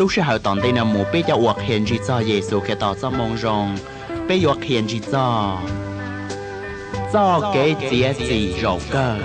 Lub sij hawm tom ntej no mus peb cov uas qhia ntsig txog Yexus Khetos txoj moo zoo, peb yuav qhia ntsig txog txoj kev txiav txim zaum kawg.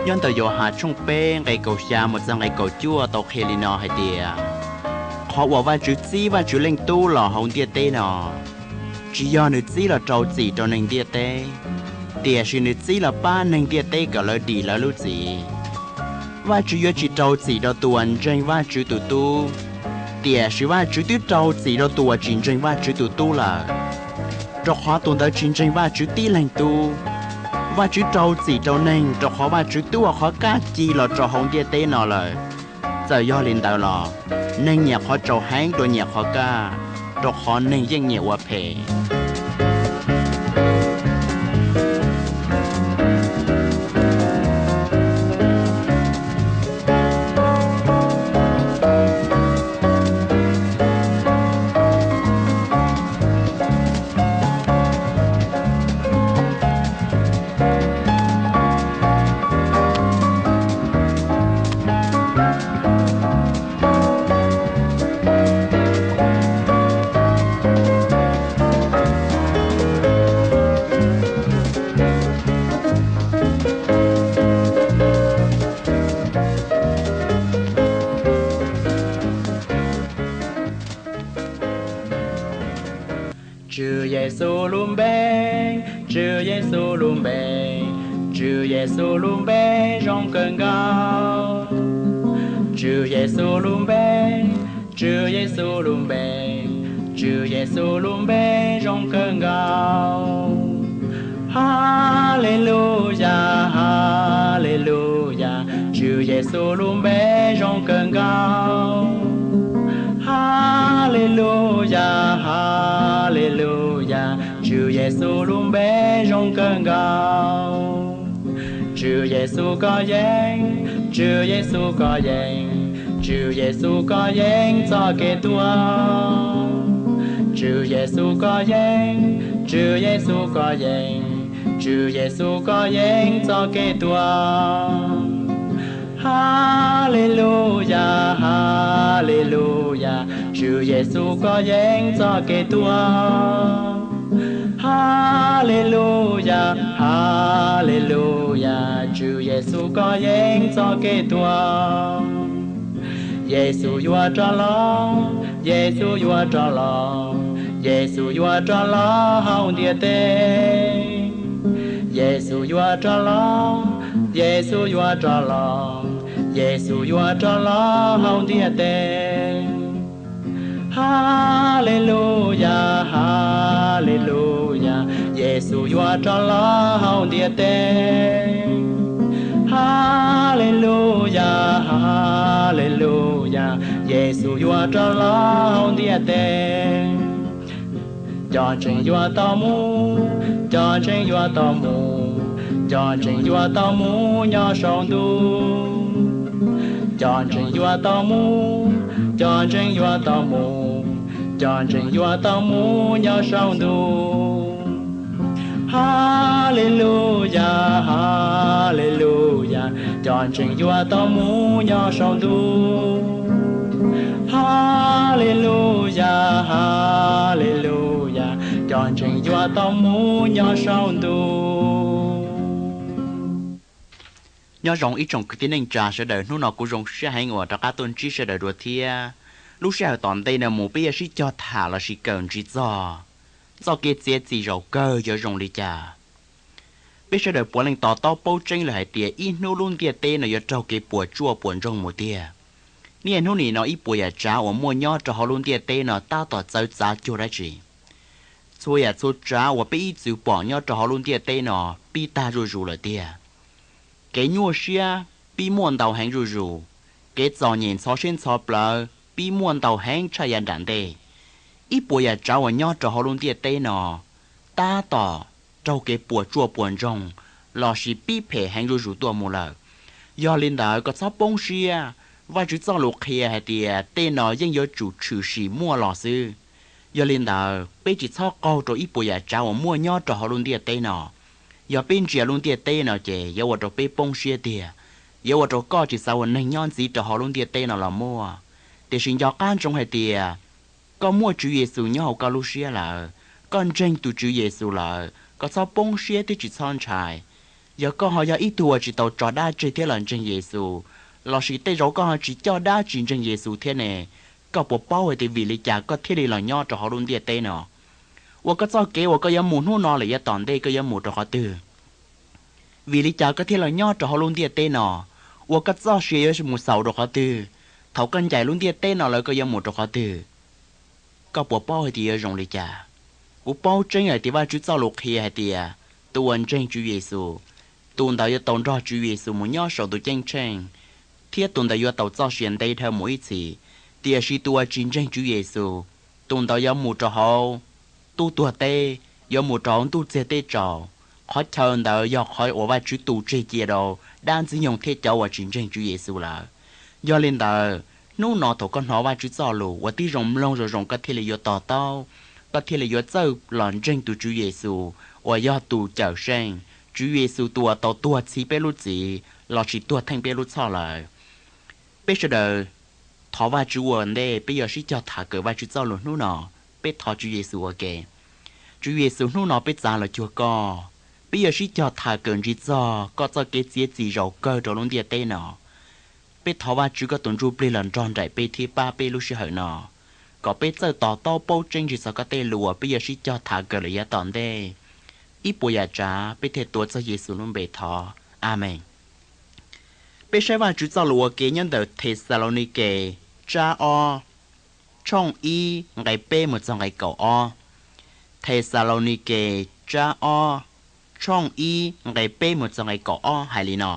Nyob ntawm Yauhas tshooj peb nqe kaum xya mus txog nqe kaum cuaj tau qhia li no hais tias, qhov uas Vajtswv txib Vajtswv Leej Tub los hauv ntiaj teb no, tsis yog nws txib los rau txim rau neeg ntiaj teb, tiam sis nws txib los pab neeg ntiaj teb kom lawv dim lawv lub txim. Vajtswv yuav tsis rau txim rau tus uas ntseeg Vajtswv tus Tub, tiam sis Vajtswv twb rau txim rau tus uas tsis ntseeg Vajtswv tus Tub lawm, rau qhov tus ntawd tsis ntseeg Vajtswv tib leeg Tub. Vajtswv rau txim rau neeg rau qhov Vajtswv twb ua qhov kaj ci los rau hauv ntiaj teb no lawm, txawm yog li ntawd los, neeg nyiam qhov tsaus heev dua nyiam qhov kaj, rau qhov neeg yeej nyiam ua phem. Tswv Yexus lub npe, Tswv Yexus lub npe, Tswv Yexus lub npe zoo kawg nkaus. Tswv Yexus lub npe, Tswv Yexus lub npe, Tswv Yexus lub npe zoo kawg nkaus. Haleluyas, Haleluyas, Tswv Yexus lub npe zoo kawg nkaus. Haleluyas, Haleluyas, Tswv Yexus lub npe zoo kawg nkaus. Tswv Yexus koj yeej, Tswv Yexus koj yeej, Tswv Yexus koj yeej txoj kev tuag. Tswv Yexus koj yeej, Tswv Yexus koj yeej, Tswv Yexus koj yeej txoj kev tuag. Haleluyas, Haleluyas, Tswv Yexus koj yeej txoj kev tuag. Haleluyas, Haleluyas, Tswv Yexus koj yeej txoj kev tuag. Yexus yuav rov los, Yexus yuav rov los, Yexus yuav rov los hauv ntiaj teb. Yexus yuav rov los, Yexus yuav rov los, Yexus yuav rov los hauv ntiaj teb. Haleluyas, Haleluyas, Yexus yuav rov los hauv ntiaj teb. Haleluyas, Haleluyas, Yexus yuav rov los hauv ntiaj teb. Cov ntseeg yuav tau mus, cov ntseeg yuav tau mus, cov ntseeg yuav tau mus nyob saum ntuj. Cov ntseeg yuav tau mus, cov ntseeg yuav tau mus, cov ntseeg yuav tau mus nyob saum ntuj. Haleluyas, Haleluyas, cov ntseeg yuav tau mus nyob saum ntuj. Haleluyas, Haleluyas, cov ntseeg yuav tau mus nyob saum ntuj. Nyob zoo ib tsoom kwv tij neej tsa sawv daws, hnub no kuv zoo siab heev uas rov qab tuaj ntsib sawv daws dua thiab. Lub sij hawm tom ntej no mus peb yuav sib cog tham lossis kawm ntsig txog txoj kev txiav txim zaum kawg yuav zoo li cas. Peb sawv daws puav leej to taub paub tseeb lawm hais tias ib hnub lub ntiaj teb no yuav raug kev puas tsuaj puas ntsoog mus tiag. Niaj hnub nim no ib puas yam tsav uas muaj nyob rau hauv lub ntiaj teb no tab tom txawv txav cuag dab tsi? Txhua yam txhua tsav uas peb ib txwm pom nyob rau hauv lub ntiaj teb no pib tag zuj zus lawm tiag. Kev nyuaj siab pib muaj ntau heev zuj zus, kev txom nyem ntxhov siab ntxhov plawv pib muaj ntau heev tshaj yav nram ntej. Ib puas yam tsav uas nyob rau hauv lub ntiaj teb no tab tom raug kev puas tsuaj puas ntsoog lossis pib phem heev zuj zus tuaj mus lawm. Yog li ntawd koj txhob poob siab, Vajtswv txoj lus qhia hais tias tej no yeej yuav tsum tshwm sim muaj los xwb. Yog li ntawd peb tsis txhob qaug rau ib puas yam tsav uas muaj nyob rau hauv lub ntiaj teb no. Yog peb ntsia lub ntiaj teb no ces yuav ua rau peb poob siab tiag, yuav ua rau koj tsis xav ua neeg nyob ntxiv rau hauv lub ntiaj teb no los muaj. Tiam sis nco qab ntsoov hais tias koj muaj Tswv Yexus nyob hauv koj lub siab lawm, koj ntseeg tus Tswv Yexus lawm, koj txhob poob siab thiab tsis txhob ntshai. Yog koj ho yog ib tug uas tsis tau tso dab tseg thiab los ntseeg Yexus, lossis tej zaum koj ho tsis coj dab tsis ntseeg Yexus thiab ne, koj puas paub hais tias vim li cas koj thiaj li los nyob rau hauv lub ntiaj teb no? Ua koj txoj kev uas koj yuav mus hnub no lawm yav tom ntej koj yuav mus rau qhov twg? Vim li cas koj thiaj los nyob rau hauv lub ntiaj teb no? Ua koj txoj sia yuav mus xaus rau qhov twg? Thaum koj ncaim lub ntiaj teb no lawm koj yuav mus rau qhov twg? Koj puas paub hais tias yuav zoo li cas? Kuv paub tseeb hais tias Vajtswv txoj lus qhia hais tias tus uas ntseeg Tswv Yexus, tus ntawd yuav tau nrog Tswv Yexus mus nyob saum ntuj ceeb tsheej, thiab tus ntawd yuav tau txoj sia ntev dhawv mus ib txhis. Tiam sis tus uas tsis ntseeg Tswv Yexus, tus ntawd yuav mus rau hauv tub tuag teb, yuav mus rau hauv ntuj txiag teb tsaus. Qhov chaw ntawd yog qhov uas Vajtswv tu tseg cia rau dab ntxwg nyoog thiab cov uas tsis ntseeg Tswv Yexus lawm. Yog li ntawd, hnub no thaum koj hnov Vajtswv txoj lus ua tib zoo mloog zoo zoo koj thiaj li yuav to taub, koj thiaj li yuav txawj los ntseeg tus Tswv Yexus uas yog tus Cawmseej, Tswv Yexus tus uas tau tuag txhiv peb lub txim lossis tuag theej peb lub txhoj lawm. Peb sawv daws thov Vajtswv ua ntej, peb yuav sib cog tham kawm Vajtswv txoj lus hnub no. Peb thov Tswv Yexus ua ke. Tswv Yexus, hnub no peb txav los cuag koj, peb yuav sib cog tham kawm ntsib txog koj txoj kev txiav txim zaum kawg rau lub ntiaj teb no. Peb thov Vajtswv koj tus Ntsujplig los nrog nraim peb thiab pab peb lub sij hawm no, kom peb txawj to taub paub tseeb ntsig txog koj tej lus uas peb yuav sib cog tham kawm lawm yav tom ntej. Ib puas yam tsav peb thiaj tuav txog Yexus lub npe thov. Amees. Peb saib Vajtswv txoj lus ua ke nyob ntawm Thexalaunikes tsab ob, tshooj ib nqe peb mus txog nqe kaum ob. Thexalaunikes tsab ob, tshooj ib nqe peb mus txog nqe kaum ob hais li no: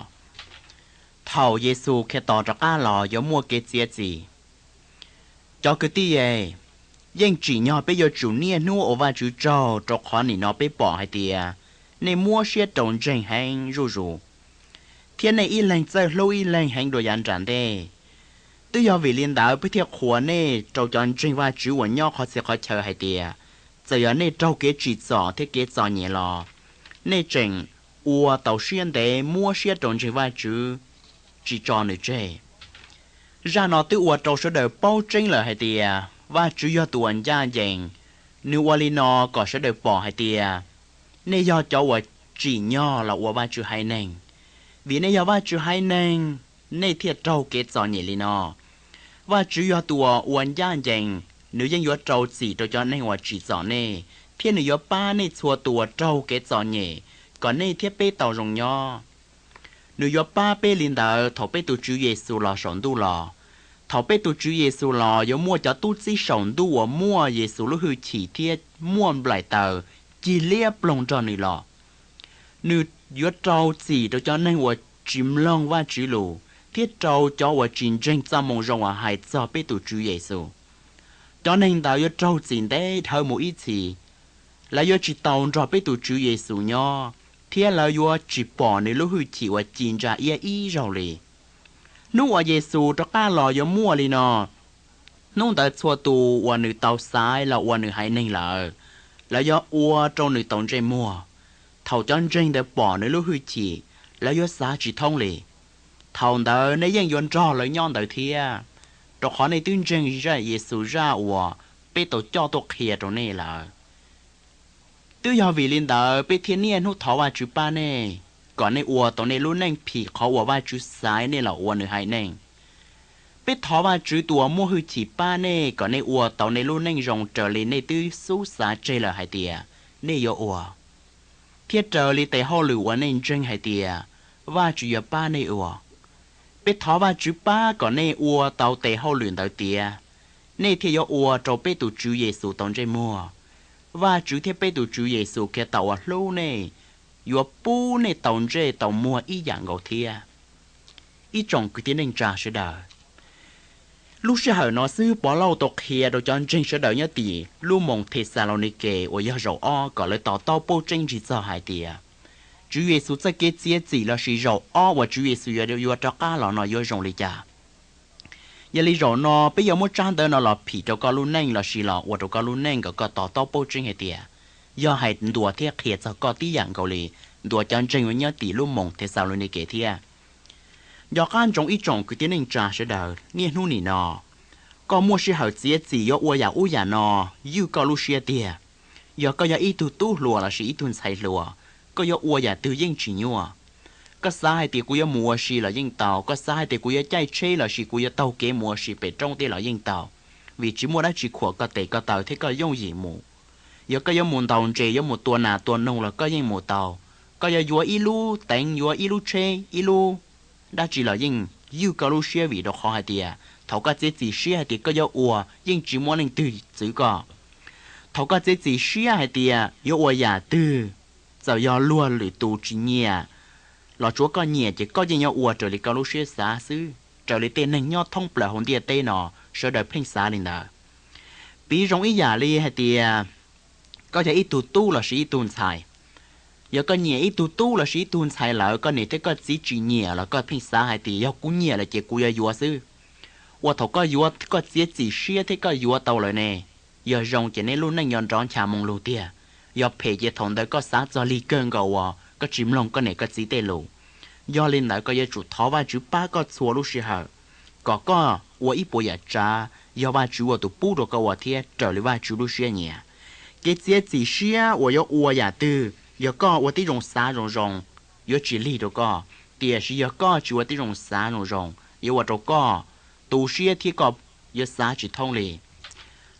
Thaum Yexus Khetos rov qab los yuav muaj kev txiav txim. Cov kwv tij, yeej tsim nyog peb yuav tsum niaj hnub ua Vajtswv tsaug rau qhov nim no peb pom hais tias nej muab siab rau ntseeg heev zuj zus, thiab nej ib leeg txawj hlub ib leeg heev dua yav nram ntej. Twb yog vim li ntawd peb thiaj qhuas nej rau cov ntseeg Vajtswv uas nyob qhov txhia qhov chaw hais tias, txawm yog nej raug kev tsim txom thiab kev txom nyem los nej tseem ua tau siab ntev muab siab rau ntseeg Vajtswv, tsis tso nws tseg. Zaj no twb ua rau sawv daws paub tseeb lawm hais tias Vajtswv yog tus uas ncaj ncees. Nws ua li no kom sawv daws pom hais tias nej yog cov uas tsim nyog los ua Vajtswv haiv neeg. Vim nej yog Vajtswv haiv neeg, nej thiaj raug kev txom nyem li no. Vajtswv yog tus uas ua ncaj ncees, nws yeej yuav rau txim rau cov neeg uas tsim txom nej, thiab nws yuav pab nej txhua tus uas raug kev txom nyem, kom nej thiab peb tau zoo nyob. Nws yuav pab peb li ntawd thaum peb tus Tswv Yexus los saum ntuj los. Thaum peb tus Tswv Yexus los yuav muaj cov tub txib saum ntuj uas muaj Yexus lub hwj chim thiab muaj nplaim taws cig liab ploog nrog nws los. Nws yuav rau txim rau cov neeg uas tsis mloog Vajtswv lus thiab rau cov uas tsis ntseeg txoj moo zoo uas hais txog peb tus Tswv Yexus. Cov neeg ntawd yuav raug txim ntev dhawv mus ib txhis. Lawv yuav tsis tau nrog peb tus Tswv Yexus nyob, thiab lawv yuav tsis pom nws lub hwj chim uas ci ntsa iab ib zaug li. Hnub uas Yexus rov qab los yuav muaj li no. Hnub ntawd txhua tus uas nws tau xaiv los ua nws haiv neeg lawm, lawv yuav ua rau nws tau ntsej muag. Thaum cov ntseeg ntawd pom nws lub hwj chim, lawv yuav xav tsis thoob li. Thaum ntawd nej yeej yuav nrog lawv nyob ntawd thiab, rau qhov nej twb ntseeg zaj Yexus zaj uas peb tau coj tuaj qhia rau nej lawm. Twb yog vim li ntawd peb thiaj niaj hnub thov Vajtswv pab nej, kom nej ua tau nej lub neej phim qhov uas Vajtswv xaiv nej los ua nws haiv neeg. Peb thov Vajtswv tus uas muaj hwj chim pab nej kom nej ua tau nej lub neej zoo raws li nej twb xub xav tseg lawm hais tias nej yuav ua, thiab raws li tes hauj lwm uas nej ntseeg hais tias Vajtswv yuav pab nej ua. Peb thov Vajtswv pab kom nej ua tau tes hauj lwm ntawd tiav, nej thiaj yuav ua rau peb tus Tswv Yexus tau ntsej muag. Vajtswv thiab peb tus Tswv Yexus Khetos uas hlub nej yuav pub nej tau ntsej tau muag ib yam nkaus thiab. Ib tsoom kwv tij neej tsa sawv daws, lub sij hawm no xwb Pov Lauj tau qhia rau cov ntseeg sawv daws nyob tim lub moos Thexalaunikes uas yog zaum ob kom lawv to taub paub tseeb ntsig txog hais tias Tswv Yexus txoj kev txiav txim lossis zaum ob uas Tswv Yexus yuav, yuav rov qab los no yuav zoo li cas. Yog li zaum no peb yuav muab tsab ntawv no los phim rau koj lub neej lossis los ua rau koj lub neej kom koj to taub paub tseeb hais tias yog hais ntuas thiab qhia txog koj tib yam nkaus li ntuas cov ntseeg uas nyob tim lub moos Thexalaunikes thiab. Nco qab ntsoov ib tsoom kwv tij neej tsa sawv daws, niaj hnub nim no koj muaj sij hawm txiav txim yuav ua yam ub yam no, ywj koj lub siab tiag. Yog koj yog ib tug tub hluas lossis ib tug ntxhais hluas, koj yuav ua yam twg yeej tsis nyuaj. Koj xav hais tias kuv yuav mus ua si los yeej tau, koj xav hais tias kuv yuav caij tsheb lossis kuv yuav taug kev mus ua si pem roob tej los yeej tau, vim tsis muaj dab tsi khuam koj tes koj taw thiab koj yooj yim mus. Yog koj yuav mus ntaus ntses, yuav mus tua nas tua noog los koj yeej mus tau. Koj yuav yuav ib lub teev, yuav ib lub tsheb, ib lub dab tsi los yeej ywj koj lub siab, vim rau qhov hais tias thaum koj txiav txim siab hais tias koj yuav ua yeej tsis muaj leej twg txwv koj. Thaum koj txiav txim siab hais tias yuav ua yam twg, txawm yog luag lwm tus tsis nyiam los tsuav koj nyiam ces koj yeej yuav ua raws li koj lub siab xav xwb, raws li tej neeg nyob thoob plaws hauv ntiaj teb no sawv daws pheej xav li ntawd. Piv zoo ib yam li hais tias koj yog ib tug tub lossis ib tug ntxhais. Yog koj nyiam ib tug tub lossis ib tug ntxhais lawm, koj niam thiab koj txiv tsis nyiam los koj pheej xav hais tias yog kuv nyiam lawm ces kuv yuav yuav xwb. Ua thaum koj yuav, koj txiav txim siab thiab koj yuav tau lawm ne, yog zoo ces neb lub neej yuav nrov ncha moo lug tiag. Yog phem ces thaum ntawd koj xav txog lig kawg nkaus uas koj tsis mloog koj niam koj txiv tej lus. Yog li ntawd koj yuav tsum thov Vajtswv pab koj txhua lub sij hawm, kom koj ua ib puas yam tsav yog Vajtswv ua tus pub rau koj ua thiab raws li Vajtswv lub siab nyiam. Kev txiav txim siab uas yuav ua yam twg, yog koj ua tib zoo xav zoo zoo, yuav tsis lig rau koj, tiam sis yog koj tsis ua tib zoo xav zoo zoo, yuav ua rau koj tu siab thiab koj yuav xav tsis thoob li.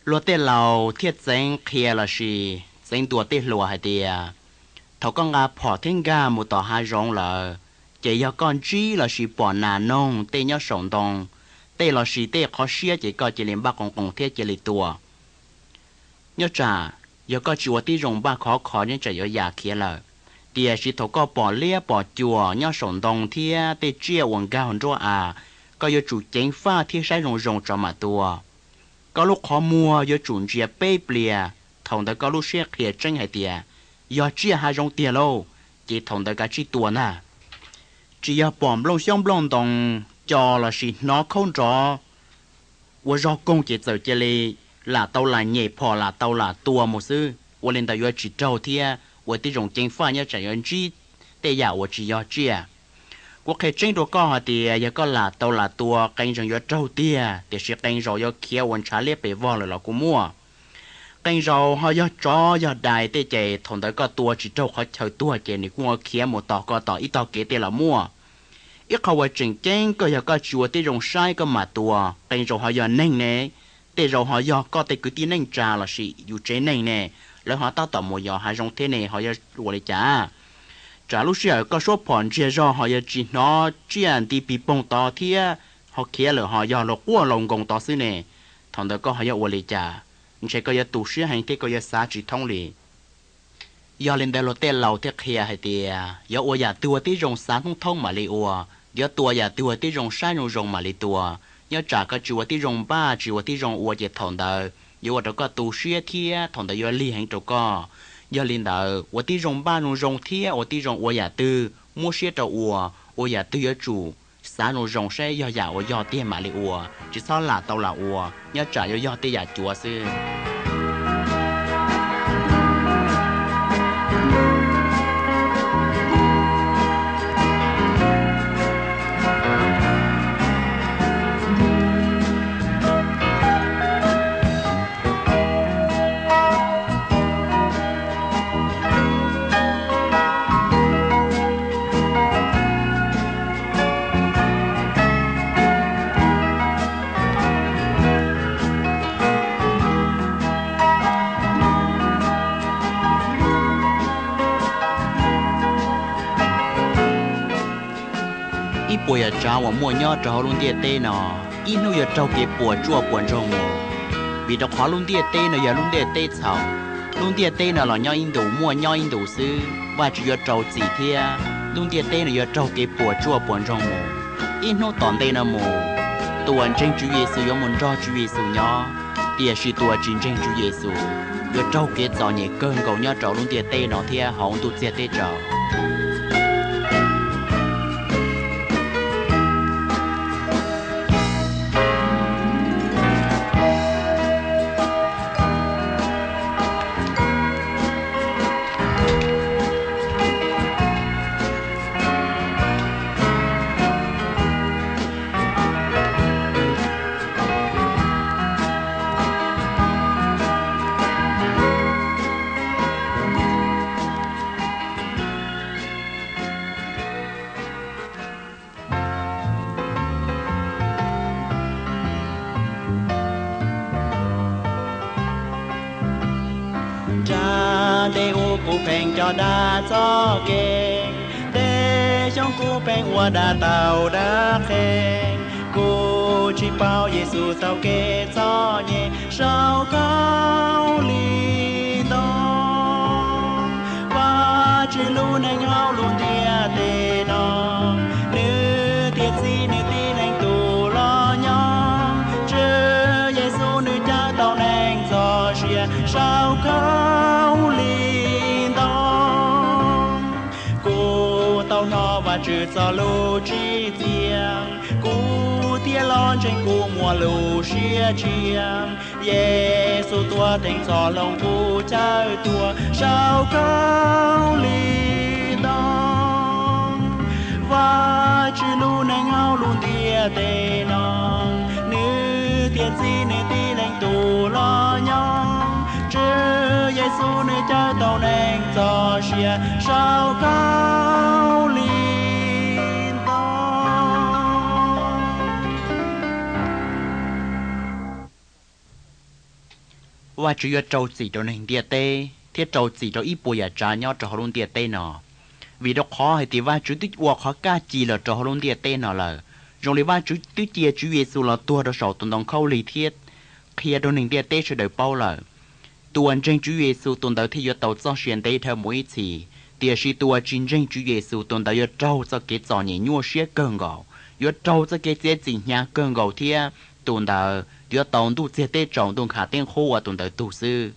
Luag tej laus thiaj txeev qhia lossis txeev ntuas tej hluas hais tias, thaum koj nqa phom thiab nkag mus tom hav zoov lawm, ces yog koj ntsib lossis pom nas noog tej nyob saum ntoo, tej lossis tej qhov siab ces koj cia li npaj qoos qoos thiab cia li tua. Nyob tsam yog koj tsis ua tib zoo npaj khov kho nyob tsam yuav yam khiav lawm. Tiam sis thaum koj pom liab pom cuam nyob saum ntoo thiab tej tsiaj uas nkag nruab av, koj yuav tsum ceev faj thiab saib zoo zoo tso mam tua. Koj lub qhov muag yuav tsum ntsia peb pliag, thaum ntawd koj lub siab qhia tseeb hais tias yog tsiaj hav zoov tiag lauj, ces thaum ntawd kav tsij tua ntag. Tsis yog pom nplooj xyoob nplooj ntoos co lossis hnov khaub nrov ua zog koog ces txawm cia li lam tau lam nyem phom lam tau lam tua mus xwb, ua li ntawd yuav tsis raug thiab ua tib zoo ceev faj nyob tsam yuav ntsib tej yam uas tsis yog tsiaj. Kuv qhia tseeb rau koj hais tias yog koj lam tau lam tua qee zaus yuav raug tiag, tiam sis qee zaus yuav khiav ua ntshav liab pes vog lawm los kuj muaj. Qee zaus ho yog tsov yog dais tej ces thaum ntawd koj tua tsis raug qhov chaw tuag ces nws kuj ua khiav mus tos koj tom ib tog kev tej los muaj. Ib qho uas tseem ceeb koj yog koj tsis ua tib zoo saib koj mam tua, qee zaus ho yog neeg ne, tej zaus ho yog koj tej kwv tij neej tsa lossis yus tsev neeg ne, lawv ho tab tom mus yos hav zoov thiab ne ho yuav ua li cas? Tsam lub sij hawm koj suab phom ntsiag zog ho yuav tsis hnov tsiaj nti pig poog tod thiab, ho khiav lawm ho yog luag quaj laus nkoos tod xwb ne, thaum ntawd koj ho yuav ua li cas? Ntshe koj yuav tu siab heev thiab koj yuav xav tsis thoob li. Yog li ntawd luag tej laus thiaj qhia hais tias yog ua yam twg ua tib zoo xav thoob thoob mam li ua, yuav tua yam twg ua tib zoo saib zoo zoo mam li tua. Nyob tsam koj tsis ua tib zoo npaj tsis ua tib zoo ua ces thaum ntawd yuav ua rau koj tu siab thiab thaum ntawd yuav lig heev rau koj. Yog li ntawd ua tib zoo npaj zoo zoo thiab ua tib zoo ua yam twg muab siab rau ua, ua yam twg yuav tsum xav zoo zoo saib yog yam uas yog tiag mam li ua, tsis txhob lam tau lam ua nyob tsam yuav yog tej yam cuav xwb. Ib puas yam tsav uas muaj nyob rau hauv lub ntiaj teb no, ib hnub yuav raug kev puas tsuaj puas ntsoog mus, vim rau qhov lub ntiaj teb no yog lub ntiaj teb txhaum. Lub ntiaj teb no los nyob ib ntus, muaj nyob ib ntus xwb, Vajtswv yuav rau txim thiab lub ntiaj teb no yuav raug kev puas tsuaj puas ntsoog mus. Ib hnub tom ntej no mus, tus uas ntseeg Tswv Yexus yuav mus nrog Tswv Yexus nyob, tiam sis tus uas tsis ntseeg Tswv Yexus yuav raug kev txom nyem kawg nkaus nyob rau lub ntiaj teb no thiab hauv ntuj txiag teb tsaus. Nrab ntej ub kuv pheej coj dab txoj kev, tej xyoo kuv pheej ua dab tau dab qhev, kuv tsis paub Yexus tau kev txom nyem saum khaub lig ntoo. Vajtswv lub neej hauv lub ntiaj teb no, nws tiam txim nws tib leeg tus los nyob. Tswv Yexus nws cawm tau neeg txoj sia saum khaub lig ntoo. Kuv tau hnov Vajtswv txoj lus tsim txiaj, kuv thiaj los ntseeg, kuv muaj lub siab tshiab. Yexus tuag theej txoj hloov kuv chaw tuag saum khaub lig ntoo. Vajtswv lub neej hauv lub ntiaj teb no, nws tiam txim nws tib leeg tus los nyob. Tswv Yexus nws cawm tau neeg txoj sia saum khaub lig ntoo. Vajtswv yuav rau txim rau neeg ntiaj teb thiab rau txim rau ib puas yam tsav nyob rau hauv lub ntiaj teb no, vim rau qhov hais tias Vajtswv twb ua qhov kaj ci los rau hauv lub ntiaj teb no lawm. Zoo li Vajtswv twb cia Tswv Yexus los tuag rau saum tus ntoo khaub lig thiab qhia rau neeg ntiaj teb sawv daws paub lawm. Tus uas ntseeg Tswv Yexus tus ntawd thiaj yuav tau txoj sia ntev dhawv mus ib txhis, tiam sis tus uas tsis ntseeg Tswv Yexus tus ntawd yuav raug txoj kev txom nyem nyuaj siab kawg nkaus, yuav raug txoj kev txiav txim hnyav kawg nkaus thiab tus ntawd yuav tau ntuj txiag teb tsaus ntuj nkhav teb qhub ua tus ntawd tug xwb.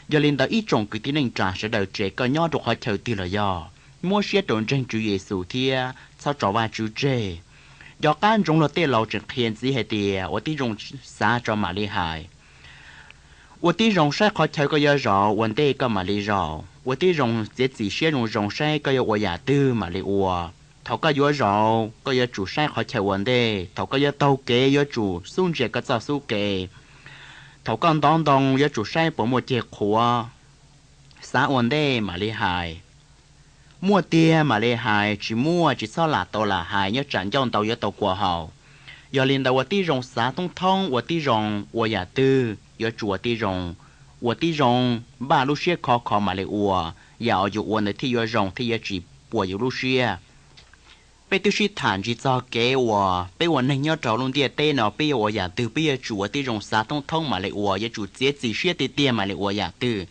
Yog li ntawd ib tsoom kwv tij neej tsa sawv daws, tsev koj nyob rau qhov chaw twg los yog, muab siab rau ntseeg Tswv Yexus thiab txhob tso Vajtswv tseg. Nco qab ntsoov luag tej laus tseem qhia ntxiv hais tias ua tib zoo xav tso mam li hais, ua tib zoo saib qhov chaw koj yuav zaum ua ntej koj mam li zaum, ua tib zoo txiav txim siab zoo zoo saib koj yuav ua yam twg mam li ua. Thaum koj yuav zaum koj yuav tsum saib qhov chaw ua ntej, thaum koj yuav taug kev yuav tsum xub ntsia koj txoj xub kev, thaum koj ntov ntoo yuav tsum saib puas muaj ceg qhuav. Xav ua ntej mam li hais, muaj tiag mam li hais, tsis muaj tsis txhob lam tau lam hais, nyob tsam ncauj ntau yuav tau kua haus. Yog li ntawd ua tib zoo xav thoob thoob, ua tib zoo ua yam twg yuav tsum ua tib zoo, ua tib zoo npaj lub siab khov kho mam li ua, yam uas yus ua ntawd thiaj yuav zoo thiaj yuav tsis puas yus lub siab. Peb twb sib tham ntsis txog kev uas peb ua neeg nyob rau lub ntiaj teb no peb yuav ua yam twg peb yuav tsum ua tib zoo xav thoob thoob mam li ua, yuav tsum txiav txim siab tiag tiag mam li ua yam twg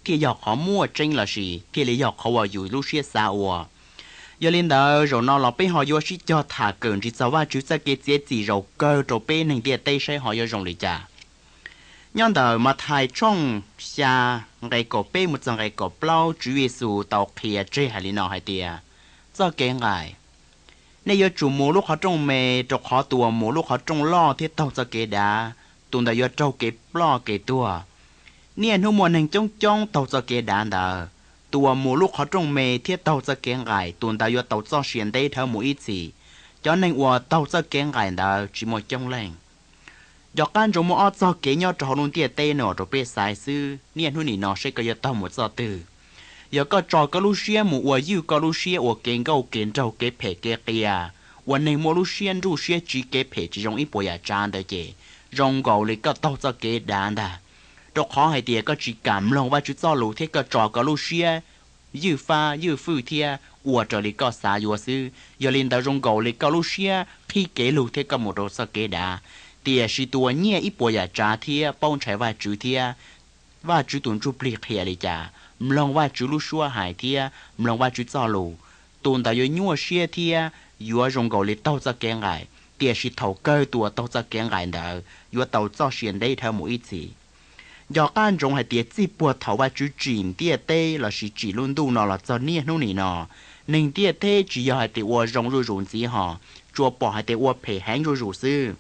thiaj yog qhov muaj tseeb lossis thiaj li yog qhov uas yus lub siab xav ua. Yog li ntawd zaum no los peb ho yuav sib cog tham kawm ntsis txog Vajtswv txoj kev txiav txim zaum kawg rau peb neeg ntiaj teb saib ho yuav zoo li cas. Nyob ntawm Mathais tshooj xya nqe kaum peb mus txog nqe kaum plaub, Tswv Yexus tau qhia tseg hais li no hais tias, txoj kev nqaim, nej yuav tsum mus lub qhov rooj me, rau qhov tus uas mus lub qhov rooj loj thiab taug txoj kev dav, tus ntawd yuav raug kev ploj kev tuag. Niaj hnub muaj neeg coob coob taug txoj kev dav ntawd. Tus uas mus lub qhov rooj me thiab taug txoj kev nqaim, tus ntawd yuav tau txoj sia ntev dhawv mus ib txhis. Cov neeg uas taug txoj kev nqaim ntawd tsis muaj coob leej. Nco qab ntsoov muaj ob txoj kev nyob rau hauv lub ntiaj teb no rau peb xaiv xwb, niaj hnub nim no seb koj yuav taug mus txoj twg. Yog koj tso koj lub siab mus ua ywj koj lub siab ua kev nkauj kev nraug kev phem kev qias, ua neeg muaj lub siab nruj siab tsiv kev phem tsis zoo ib puas yam tsav ntawd ces zoo nkaus li koj taug txoj kev dav ntag. Rau qhov hais tias koj tsis kam mloog Vajtswv txoj lus thiab koj tso koj lub siab ywj fab ywj fwj thiab ua raws li koj xav yuav xwb. Yog li ntawd zoo nkaus li koj lub siab qhib kev lug thiab koj mus rau txoj kev dav. Tiam sis tus uas nyiaj ib puas yam tsav thiab paub ntshai Vajtswv thiab Vajtswv tus ntsuj plig qhia li cas, mloog Vajtswv lub suab hais thiab mloog Vajtswv txoj lus, tus ntawd yuav nyuaj siab thiab yuav zoo nkaus li taug txoj kev nqaim. Tiam sis thaum kawg tus uas taug txoj kev nqaim ntawd yuav tau txoj sia ntev dhawv mus ib txhis. Nco qab ntsoov hais tias txij puag thaum Vajtswv tsim ntiaj teb lossis tsim lub ntuj no los txog niaj hnub nim no, neeg ntiaj teb tsis yog hais tias ua zoo zuj zus ntxiv hos, tsuas pom hais tias ua phem heev zuj zus xwb.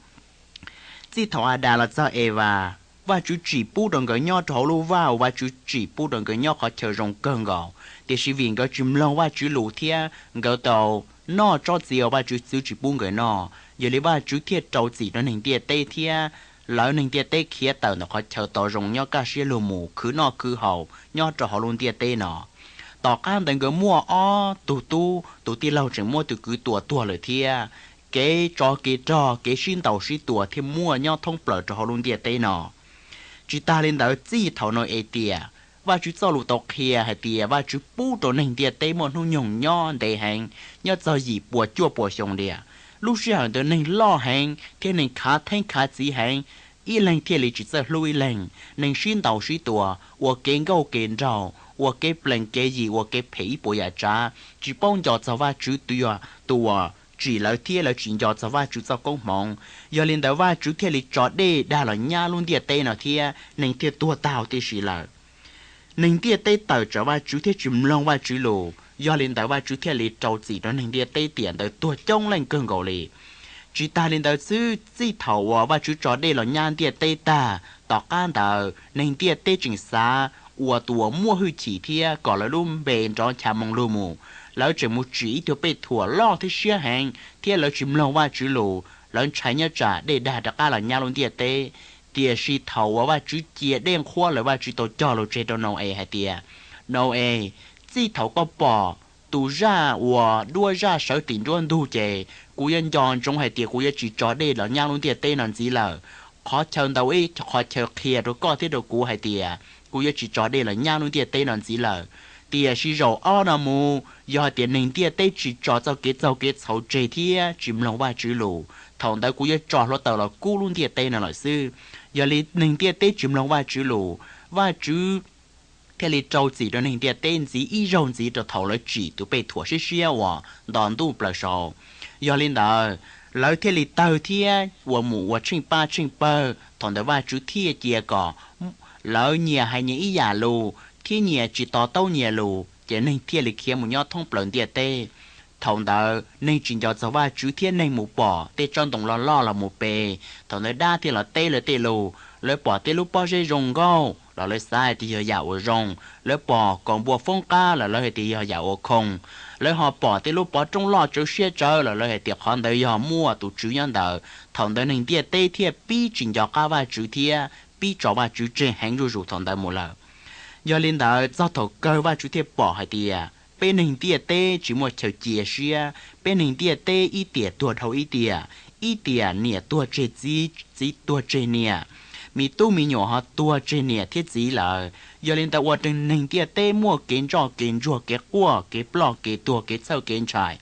Txij thaum Adas los txog Evas, Vajtswv tsim pub rau nkawd nyob rau hauv lub vaj uas Vajtswv tsim pub rau nkawd nyob qhov chaw zoo kawg nkaus, tiam sis vim nkawd tsis mloog Vajtswv lus thiab nkawd tau noj tsob txiv uas Vajtswv txwv tsis pub nkawd noj. Yog li Vajtswv thiaj rau txim rau neeg ntiaj teb thiab lawv neeg ntiaj teb khiav tawm ntawm qhov chaw tau zoo nyob kaj siab lug mus khwv noj khwv haus nyob rau hauv lub ntiaj teb no. Tom qab ntawd nkawd muaj ob tug tub, tus tij laug tseem muab tus kwv tua tuag lawm thiab. Kev tsov kev rog, kev sib ntaus sib tua thiaj muaj nyob thoob plaws rau hauv lub ntiaj teb no. Tsis tas li ntawd, txij thaum Nau-es tiam, Vajtswv txoj lus tau qhia hais tias Vajtswv pub rau neeg ntiaj teb muaj hnub nyoog nyob ntev heev, nyob txog yim puas cuaj puas xyoo tiag. Lub sij hawm ntawd neeg loj heev thiab neeg khav theeb khav txiv heev, ib leeg thiaj li tsis txawj hlub ib leeg, neeg sib ntaus sib tua, ua kev nkauj kev nraug, ua kev plees kev yim, ua kev phem ib puas yam tsav, tsis paub nco txog Vajtswv tus yog tus uas tsim lawv thiab lawv tsis nco txog Vajtswv txoj koob hmoov. Yog li ntawd Vajtswv thiaj li tso dej dag los nyab lub ntiaj teb no thiab neeg thiaj tuag tag huv tib si lawm. Neeg ntiaj teb tawm tsam Vajtswv thiab tsis mloog Vajtswv lus, yog li ntawd Vajtswv thiaj li rau txim rau neeg ntiaj teb tiam ntawd tuag coob leej kawg nkaus li. Tsis tas li ntawd xwb, txij thaum uas Vajtswv tso dej los nyab ntiaj teb tag, tom qab ntawd neeg ntiaj teb tseem xav ua tus uas muaj hwj chim thiab kom lawv lub npe nrov ncha moo lug mus. Lawv tseem mus tsim ib tug pej thuam loj thiab siab heev, thiab lawv tsis mloog Vajtswv lus, lawv ntshai nyob tsam dej dag rov qab los nyab lub ntiaj teb. Tiam sis thaum uas Vajtswv cia dej nqhuab lawm, Vajtswv tau cog lus tseg rau Nau-es hais tias, Nau-es, txij thaum koj pom tus zaj uas duab zaj sawv tim nruab ntug ces kuv yuav nco ntsoov hais tias kuv yuav tsis tso dej los nyab lub ntiaj teb no ntxiv lawm. Qhov chaw ntawd ib qhov chaw qhia rau koj thiab rau kuv hais tias kuv yuav tsis tso dej los nyab lub ntiaj teb no ntxiv lawm. Tiam sis zaum ob no mus, yog hais tias neeg ntiaj teb tsis tso txoj kev txaug kev txhaum tseg thiab tsis mloog Vajtswv lus, thaum ntawd kuv yuav tso hluav taws los kub lub ntiaj teb no lawm xwb. Yog li neeg ntiaj teb tsis mloog Vajtswv lus, Vajtswv thiaj li rau txim rau neeg ntiaj teb ntxiv ib zaug ntxiv rau thaum lawv tsim tus pej thuam siab siab uas nto ntuj plaws saud. Yog li ntawd, lawv thiaj li tawg thiab uas mus ua tsheej pab tsheej pawg, thaum ntawd Vajtswv thiaj cia kom lawv nyias hais nyias ib yam lus thiab nyias tsis to taub nyias lus, ces neeg thiaj li khiav mus nyob thoob plaws ntiaj teb. Thaum ntawd neeg tsis nco txog Vajtswv thiab neeg mus pom tej tsob ntoo loj loj los mus pe. Thaum ntawd dab thiaj los teb lawv tej lus, lawv pom tej lub pob zeb zoo nkauj los lawv xav hais tias yog yam uas zoo, lawv pom kaus npua foob qab los lawv hais tias yog yam uas khoo, lawv ho pom tej lub pov roob loj tsawv siab tsawv los lawv hais tias qhov ntawd yog muaj tus Tswv nyob ntawd. Thaum ntawd neeg ntiaj teb thiaj pib tsis nco qab Vajtswv thiab pib tso Vajtswv tseg heev zuj zus thaum ntawd mus lawm. Yog li ntawd, txog thaum kawg Vajtswv thiaj pom hais tias peb neeg ntiaj teb tsis muaj chaw cia siab, peb neeg ntiaj teb ib tiam tuag dhau ib tiam, ib tiam niam tuag tseg txiv, txiv tuag tseg niam, me tub me nyuam ho tuag tseg niam thiab txiv lawm. Yog li ntawd ua rau neeg ntiaj teb muaj kev ntsoj kev ntsuag, kev quaj, kev ploj kev tuag, kev txhawj kev ntshai.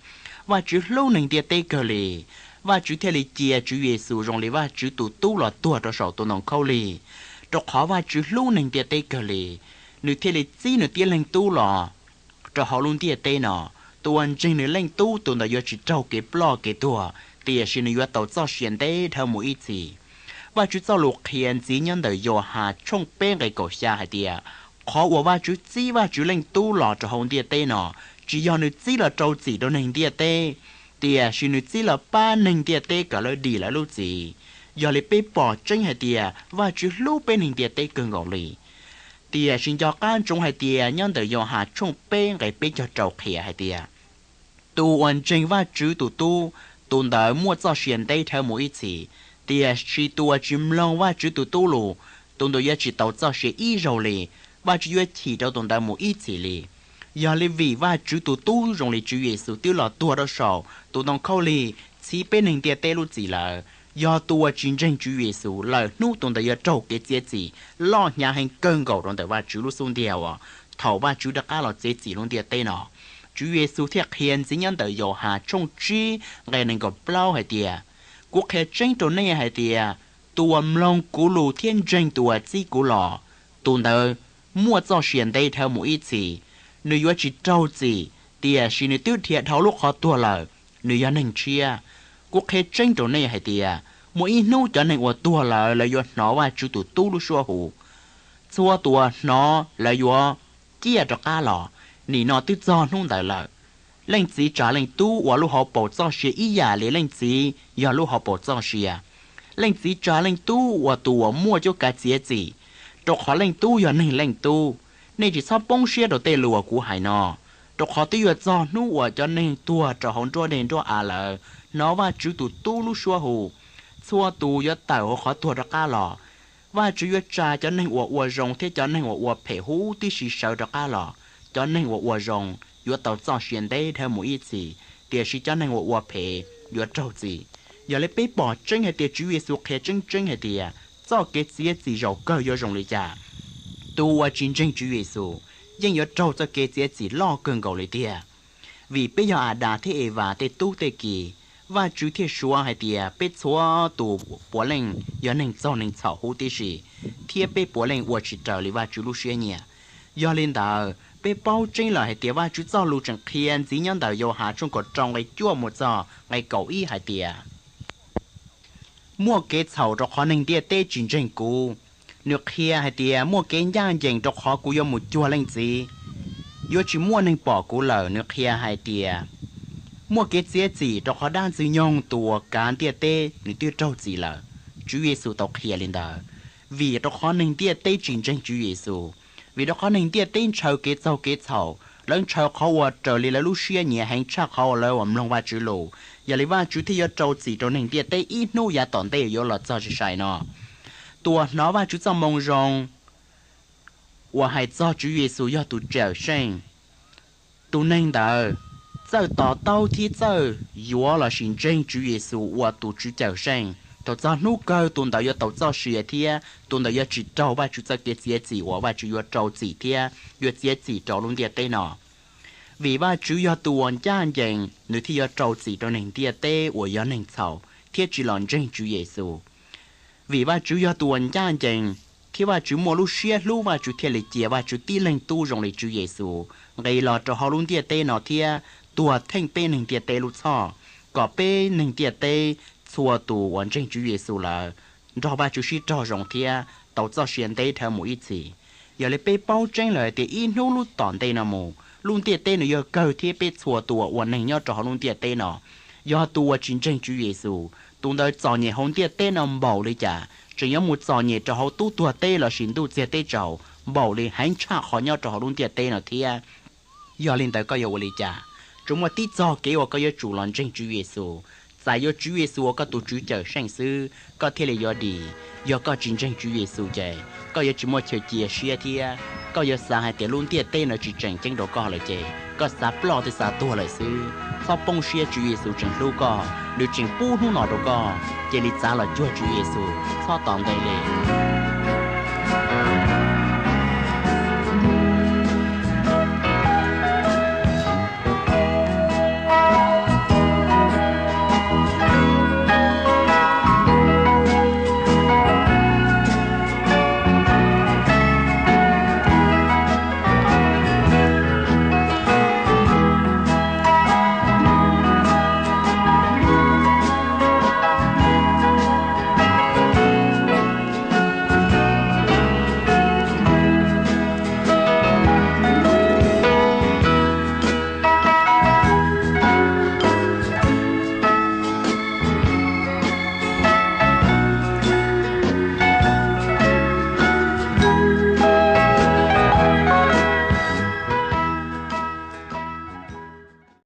Vajtswv hlub neeg ntiaj teb kawg li, Vajtswv thiaj li cia Tswv Yexus zoo li Vajtswv tus Tub los tuag rau saum tus ntoo khaub lig. Rau qhov Vajtswv hlub neeg ntiaj teb kawg li, nws thiaj li txib nws tib leeg Tub los rau hauv lub ntiaj teb no. Tus uas ntseeg nws Leej Tub, tus ntawd yuav tsis raug kev ploj kev tuag, tiam sis nws yuav tau txoj sia ntev dhawv mus ib txhis. Vajtswv txoj lus qhia ntxiv nyob ntawm Yauhas tshooj peb nqe kaum xya hais tias, qhov uas Vajtswv txib Vajtswv Leej Tub los rau hauv ntiaj teb no, tsis yog nws txib los rau txim rau neeg ntiaj teb, tiam sis nws txib los pab neeg ntiaj teb kom lawv dim lawv lub txim. Yog li peb pom tseeb hais tias Vajtswv hlub peb neeg ntiaj teb kawg nkaus li. Tiam sis nco qab ntsoov hais tias nyob ntawm Yauhas tshooj peb nqe peb caug rau qhia hais tias, tus uas ntseeg Vajtswv tus Tub, tus ntawd muaj txoj sia ntev dhawv mus ib txhis, tiam sis tus uas tsis mloog Vajtswv tus Tub lus, tus ntawd yuav tsis tau txoj sia ib zaug li, Vajtswv yuav chim rau tus ntawd mus ib txhis li. Yog li vim Vajtswv tus Tub zoo li Tswv Yexus twb los tuag rau saum tus ntoo khaub lig txhiv peb neeg ntiaj teb lub txim lawm, yog tus uas tsis ntseeg Tswv Yexus lawm hnub tus ntawd yuav raug kev txiav txim loj hnyav heev kawg nkaus rau ntawm Vajtswv lub xub ntiag uas thaum Vajtswv rov qab los txiav txim lub ntiaj teb no. Tswv Yexus thiaj qhia ntxiv nyob ntawm Yauhas tshooj tsib nqe nees nkaum plaub hais tias, kuv qhia tseeb rau nej hais tias, tus uas mloog kuv lus thiab ntseeg tus uas txib kuv los, tus ntawd muaj txoj sia ntev dhawv mus ib txhis, nws yuav tsis raug txim, tiam sis nws twb dhia dhau lub qhov tuag lawm, nws yog neeg tshiab. Kuv qhia tseeb rau nej hais tias, muaj ib hnub cov neeg uas tuag lawm lawv yuav hnov Vajtswv tus Tub lub suab hu. Txhua tus uas hnov lawv yuav ciaj rov qab los. Nim no twb txog hnub ntawd lawm. Leej Txiv tsa Leej Tub ua lub hauv paus txoj sia ib yam li Leej Txiv yog lub hauv paus txoj sia. Leej Txiv tsa Leej Tub ua tus uas muaj cuab kav txiav txim, rau qhov Leej Tub yog neeg Leej Tub. Nej tsis txhob poob siab rau tej lus uas kuv hais no, rau qhov twb yuav txog hnub uas cov neeg tuag rau hauv nruab dej nruab av lawm hnov Vajtswv tus Tub lub suab hu. Txhua tus yuav tawm hauv qhov tuag rov qab los. Vajtswv yuav tsa cov neeg uas ua zoo thiab cov neeg uas ua phem huv tib si sawv rov qab los. Cov neeg uas ua zoo yuav tau txoj sia ntev dhawv mus ib txhis, tiam sis cov neeg uas ua phem yuav raug txim. Yog li peb pom tseeb hais tias Tswv Yexus qhia tseeb tseeb hais tias txoj kev txiav txim zaum kawg yuav zoo li cas. Tus uas tsis ntseeg Tswv Yexus yeej yuav raug txoj kev txiav txim loj kawg nkaus li tiag. Vim peb yog Adas thiab Evas tej tub tej ki, Vajtswv thiaj suav hais tias peb txhua tus puav leej yog neeg txaug neeg txhaum huv tib si, thiab peb puav leej ua tsis raws li Vajtswv lub siab nyiam. Yog li ntawd, peb paub tseeb lawm hais tias Vajtswv txoj lus tseem qhia ntxiv nyob ntawm Yauhas tshooj kaum rau nqe cuaj mus txog nqe kaum ib hais tias, muaj kev txhaum rau qhov neeg ntiaj teb tsis ntseeg kuv. Nws qhia hais tias, muaj kev ncaj ncees rau qhov kuv yuav mus cuag Leej Txiv, yuav tsis muaj neeg pom kuv lawm. Nws qhia hais tias, muaj kev txiav txim rau qhov dab Ntxwg nyoog tus uas kav ntiaj teb nws twb raug txim lawm. Tswv Yexus tau qhia li ntawd, vim rau qhov neeg ntiaj teb tsis ntseeg Tswv Yexus, vim rau qhov neeg ntiaj teb ntshaw kev txaug kev txhaum, lawv ntshaw qhov uas raws li lawv lub siab nyiam heev tshaj qhov uas lawv uas mloog Vajtswv lus. Yog li Vajtswv thiaj yuav rau txim rau neeg ntiaj teb ib hnub yav tom ntej yuav los txog sai sai no. Tus uas hnov Vajtswv txoj moo zoo uas hais txog Tswv Yexus yog tus cawm seej, tus neeg ntawd txawj to taub thiab txawj yuav lossis ntseeg Tswv Yexus ua tus Tswv cawm seej. Thaum txog hnub kawg tus ntawd yuav tau txoj sia thiab tus ntawd yuav tsis raug Vajtswv txoj kev txiav txim uas Vajtswv yuav rau txim thiab yuav txiav txim rau lub ntiaj teb no. Vim Vajtswv yog tus uas ncaj ncees, nws thiaj yuav rau txim rau neeg ntiaj teb uas yog neeg txhaum thiab tsis los ntseeg Tswv Yexus. Vim Vajtswv yog tus uas ncaj ncees thiab Vajtswv muaj lub siab hlub, Vajtswv thiaj li cia Vajtswv tib leeg Tub zoo li Tswv Yexus nqis los rau hauv lub ntiaj teb no thiab tuag theej peb neeg ntiaj teb lub txhoj, kom peb neeg ntiaj teb txhua tus uas ntseeg Tswv Yexus lawm nrog Vajtswv sib raug zoo thiab tau txoj sia ntev dhawv mus ib txhis. Yog li peb paub tseeb lawm tias ib hnub lub tom ntej no mus, lub ntiaj teb nws yuav kawg thiab peb txhua tus uas ua neeg nyob rau hauv lub ntiaj teb no, yog tus uas tsis ntseeg Tswv Yexus, tus ntawd txom nyem hauv ntiaj teb no npaum li cas, tseem yuav mus txom nyem rau hauv tub tuag teb lossis ntuj txiag teb tsaus npaum li heev tshaj qhov nyob rau hauv lub ntiaj teb no thiab. Yog li ntawd koj yuav ua li cas? Tsuas muaj tib txog kev uas koj yuav tsum los ntseeg Tswv Yexus, txais yuav Tswv Yexus ua koj tus Tswv cawm seej xwb koj thiaj li yuav dim. Yog koj tsis ntseeg Tswv Yexus ces koj yuav tsis muaj chaw cia siab thiab koj yuav xav hais tias lub ntiaj teb no tsis tseem ceeb rau koj lawm ces koj xav ploj thiab xav tuag lawm xwb. Txhob poob siab, Tswv Yexus tseem hlub koj, nws tseem pub hnub no rau koj. Cia li txav los cuag Tswv Yexus txhob tos ntev li.